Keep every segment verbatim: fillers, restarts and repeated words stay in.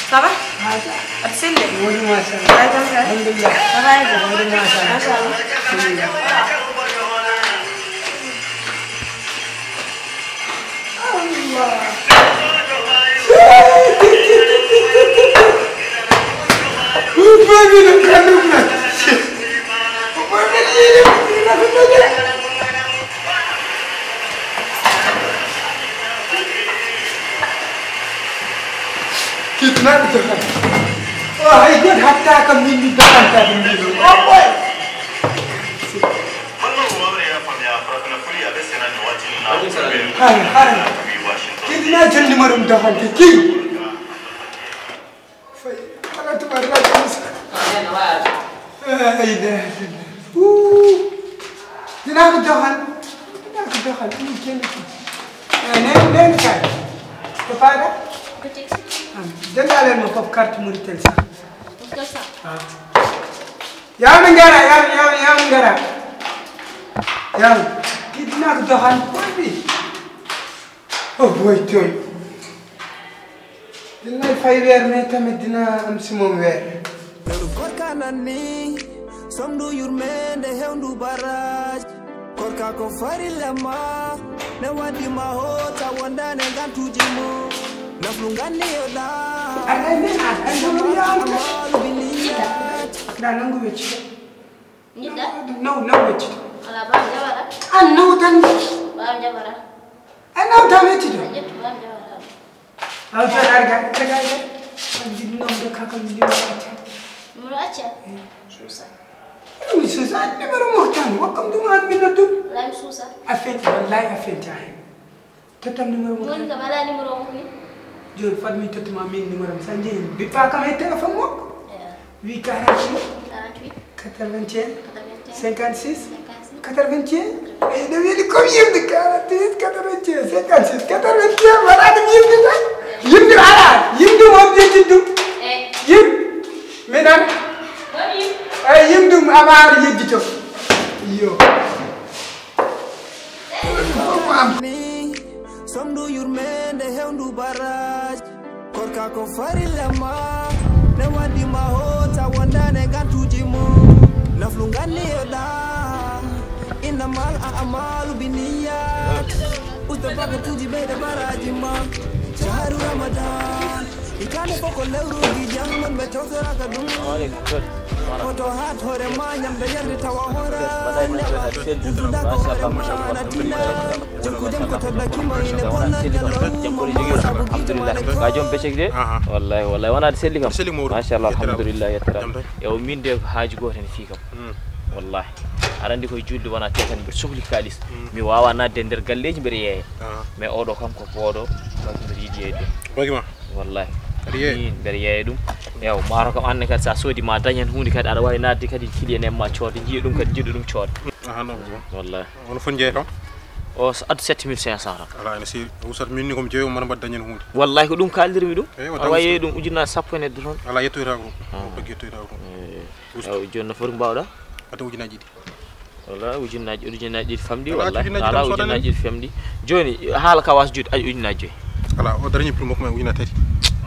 Ça va? Aɗa selli? Woni machallah. Ay, jam tan. Alhamdulillah. Ça va, ay, jam. Woni machallah. Machallah. Alhamdulillah. Kiitinaaɗo dogan. O hay gooto hatta kam min mi dogantaa ɗum ni ɗum. O boy. Hay, hay. Kiitinaa jolni mo ɗum dogante kii. Fay, ala tubaab la jam sa. Ay, de, de, de. Wuu. Dinaa ko doxal. Dinaa ko doxal. Ɗum kenn ki. Eh, nen, nen kay. Ko faaɗa? Boutique. Ah, jëndaaleel ma foofu carte Mauritanie sax. Pour que ça. Ah. Yaa mi ngara, yaa, yaa, yaa mi ngara. Yaa. Kii dinaa ko doxal. Boy bi. Oh, boy, toy. Dina fay weer, mais tamit dina am si moom weer. Weeru koor kaa nan ni, somdu yurmeende, hewndu baraaji. Koor kaa ko farilla ma, ne waddi ma hoota wondaane ngantuuji mum. Naflu nganni yo ɗaa. Alay men an, an ɗum yo an. Amalu bi niyyat. Nda nangu wecci. Njiɗɗa? Naw, naw weccito. Ala, ɓaawo jabara. An naw tan. Ɓaawo jabara. An naw tan weccito. A ƴettu ɓaawo jabara. Aw, jooni ari ga, ari ga, ari ga. An jiɗi noon de kakam jiɗi acca. Numéro acca? Eh. Suusa. Mi suusa, an numéro mo tan, wakkam ɗum an mi noddu. Wala mi suusa. A fenti, wallahi a fenti a hen. Tottam numéro mo. Woni kam ala numéro mo ni. Jooni fat mi tottuma min numéro mo. Sa jeeyi bippa kam e téléphone mo. Wi quarante-huit. Quarante-huit. Quatre-vingt-un. Quatre-vingt-un. Cinquante-six. Cinquante-six. Quatre-vingt-un. E ɗo weli comme yimde quarante-huit, quatre-vingt-un, cinquante-six, quatre-vingt-un. Wala ɗum yimde tan. Yimde ala. Yimde mo yejjit ɗum. Eh. Yim. Minan. Woni. Ay yimdum amaar yejjito. Iyo. Somdu yurmeende hewndu baraaji. Koor kaa ko farilla ma. Ne waddi ma hoota wondaane ngantuuji mum. Naflu nganni yo ɗaa. Innamal a'maalu bi niyyat. Usta bakatuuji ɓeyde baraaji ma. Shahru Ramadan. Hitaande fof ko lewru ujunere ɓe tawtoraaka ɗum. Hoto haat hoore ma ñamde yarde tawa hoora. Uddunɗa ko hoore ma na dina. Jokku jam ko to dakima ine bonna ñalawma sabu gite ma ne. Ka joom becek de. Wallahi, wallahi, wona de selli kam. Selli mawɗo. Machallah, alhamdulillah, yettira. Jam tan. E o min de ko haaju gooto hen fii kam. Wallahi. Aɗa anndi koye julde wona te tan mbiɗa sohli kaalis. Mi wawa nadde nder galleeji mbiɗa yeeya. Mais oɗo kam ko booɗo, donc mbiɗa yiɗi yeeyde ɗum. Bagi ma? Wallahi. Aɗa yeeya? Min mbiɗa yeeya ɗum. Ewa, maaro kam anne kadi sa soodi ma dañ hen huunde kadi aɗa wawi nadde kadi client en ma cooda, jiiya ɗum kadi jiɗɗo ɗum cooda. Aha, non. Wallahi. Hono foti jeeyata? O so addu sept mille cinq cents tan. Ala, ene seeri. O usat min ni ko mi jeeyo, mbaɗa mbaɗa dañ hen huunde. Wallahi ko ɗum kaaldirmi ɗum. Aɗa wawi yeeyde ɗum ujunnaaji sappo e neɗɗo toon. Ala, yettoyta ko ɗum. Bagi yettoyta ko ɗum. Ewa, jooni no foti ko mbawɗa? Wata ujunnaaji ɗiɗi. Wala ujunnaaji, ujunnaaji ɗiɗi famɗi, wala ujunnaaji ɗiɗi famɗi. Jooni haala ka wasa juude, aƴ ujunnaaji joyi. Ala, o dernier prix makko men ujunnaaji tati.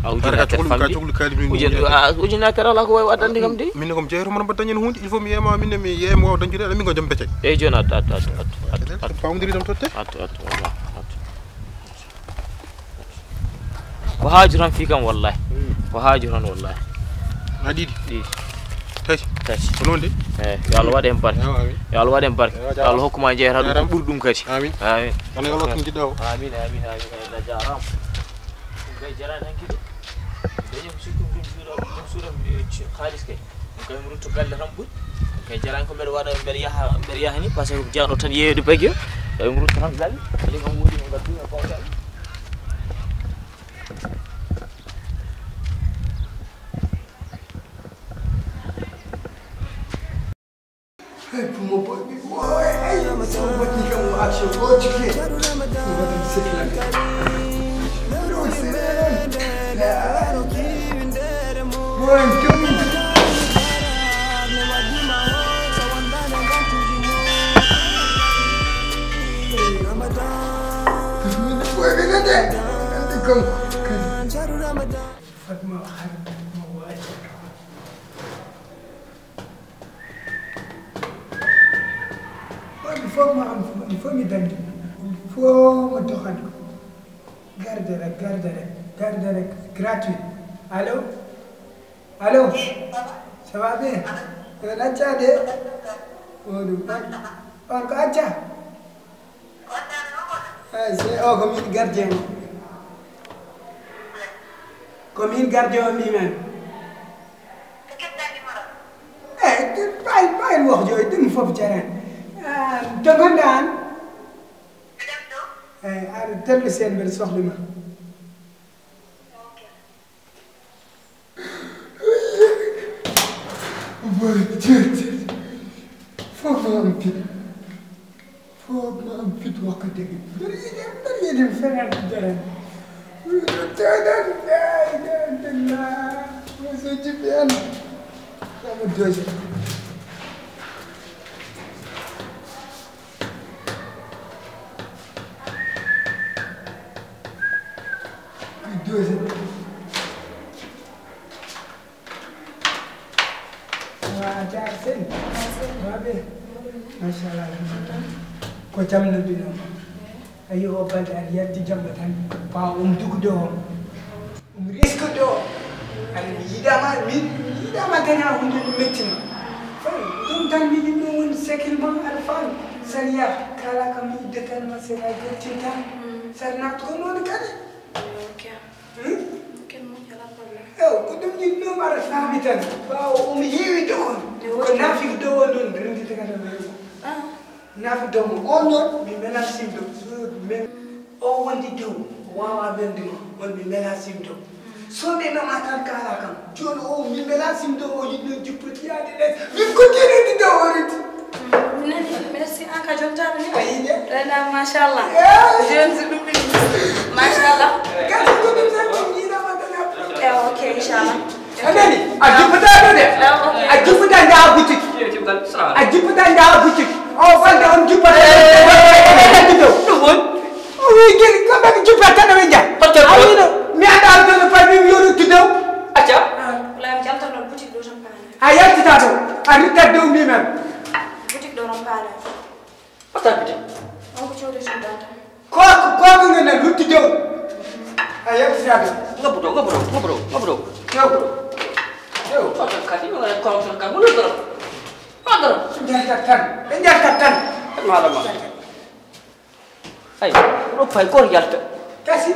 A ujunnaaji tati famɗi. Ujunnaaji tati ala ko wawi addande kam de. Min ko mi jeeyto mon mbaɗa dañen hunde, il faut mi yeeyma, min mi yeeyma wawa dañude, ala min ko joom becce. Eyyi jooni addu, addu, addu, addu, addu. Pawdiri tan totte. Addu, addu, wala, addu. Ko haaju tan fii kam wallahi. Ko haaju tan wallahi. Na ɗiɗi? Ɗiɗi. Tati? Tati. Ko noon de? Eyi, yo Allah waɗ heen barke. Yo Allah waɗ heen barke. Yo Allah hokku ma njeeyata ɗum ko ɓuri ɗum kadi. Amin. Amin. Kono yo Allah hokku njiɗɗa o. Amin, amin, amin. A jaaraama. Ɗum kay jaraani hanki de. Dañi ko surtout ɗum suuɗa, ɗum suuɗa, eh, kaalis kay. Ɗum kay mi rutto galle tan ɓuri. Ɗum kay jaraani ko mbeɗa waɗa, mbeɗa yaha, mbeɗa yaha ni, parce que ko jeyɗo tan yeeyde bagi o. Tawi mi rutto tan galle. Kadi kam woodi ko ngaddu e kawtal. Hey, pour mon boy, boy, hey, so bati kam o action, o tike. What I'm saying. Boy, I'm doing. Boy, we did it. Let me go. Fotma o hari mo o acca. Il faut ma am, il faut mi danndi. Il faut mo doxal ko. Garde rek, garde rek, garde rek, gratuit. Allô? Allô? Ça va bien? On acca de? On, on, on acca? Eh, c'est, oh, ko min gardien o. Ko min gardien o, min men. Eh, ɓay, ɓay mo jooy, ɗum fof jaran. Ah, to gonɗa an? Eh, aɗa tello seen mbeɗa sohli ma. Boy, jeeje. Fof ma am fit. Fof ma am fit wakkati gi. Mbeɗa yiɗi, mbeɗa yiɗi mi fenaande jaran. Teɗan, ey, ey, ey, ey. Mo so jibi an. Sama doje. Doze. Wa, a jaaraama seydi. Wa be. Machallah, alhamdulillah. Ko jam nodduno ma? A yi o balɗe aɗa yalti jamma tan. Ɓaawo um dugude o. Um risque ɗo. Aɗa mi yiɗama, mi mi yiɗama daña hunde no metti ma. Fay, ɗum tan mi ɗum ɗum woni sekil ma, aɗa faami. Sariya, kala kam mi idde tan ma sera gottin tan. Sara naat ko noon kadi. Ok. Hmm? Ok, moƴƴi, alaa problème. Ew, ko ɗum ɗum ɗum aɗa faami tan. Ɓaawo um heewi de kon. Ko naafik dow on ɗum rindita kadi o weeyo. Ah. Nafi domo on ɗon mi mela simdo. So men o wondi dow wawa welde ma on mi mela simdo. So ɓe mema tan kala kam joni o mi mela simdo o yiɗno jippoti yaade les min ko jeɗoɗi dow o reti. Nani, merci an ka jontaɗo ni. A yiɗe? Rena, machallah. Joni so ɗum ɗum machallah. Gati ko ɗum tan min yiɗama tan. Eh, ok, inchallah. A nani? A jippataa ɗo de. A jippataa njaha boutique. A jippataa njaha boutique. O wonde on jippata. Ɗum won. O wi gel kamɓe ɓe jippata tan ɓe njaha. A wino mi anda on tono fay mi yoro tuddo. Acca. Wala mi jaltan ɗon boutique ɗo tan paana. A yaltita ɗo. A rittat dow mi men. Boutique ɗo tan paana. Wata bite. On ko cewde cewdan tan. Ko ko ko ngana lutti dow. A yaltita ɗo. Ngabudo, ngabudo, ngabudo, ngabudo. Yo. Yo. Wata kadi ngana ko tan kam mo do. Wata. Njalta tan. Njalta tan. Malama. Ay, ɗo pay goto yalta. Kasi.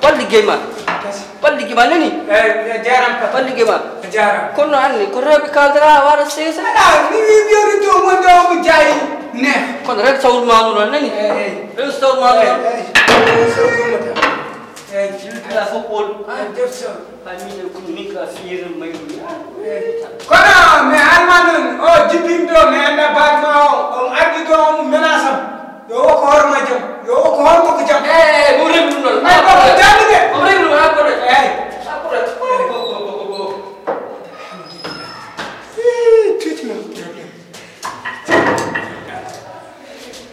Wal liggey ma. Kasi. Wal liggey ma nani? Eh, eh, jaram pa. Wal liggey ma. Jaram. Kono anni ko rewɓe kaldara wara sesa. Ala, mi wi mi yori to mo do mo jayi. Ne. Kono rek sawul ma mo nani? Eh, eh. Rek sawul ma mo. Eh, eh. Sawul ma ta. Eh, julta fof on. Ah, jef so. Famille ko min ka fiir may. Eh. Kono mi alma non o jibinto mi anda barma o on ardi to on menasam. Yo wokko hoore ma jam. Yo wokko hoore makko jam. Eh, mo rewru ɗum ɗon. Ay, ko ko jam de. Mo rewru ɗum, ah, ko rewru. Eh. Ah, ko rewru. Alhamdulillah. Eh, tuuti ma problème.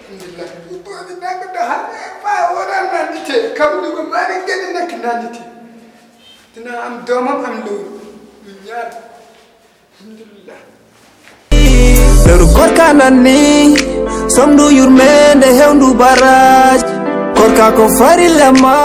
Alhamdulillah. Ko mi nanga da har fa wala nandite. Kam du ko mari gadi nak nandite. Dina am doomam am lewru. Mi ñaar. Lewru korka nan ni, somdu yurmeende hewndu baraaji. Korka ko farilla ma.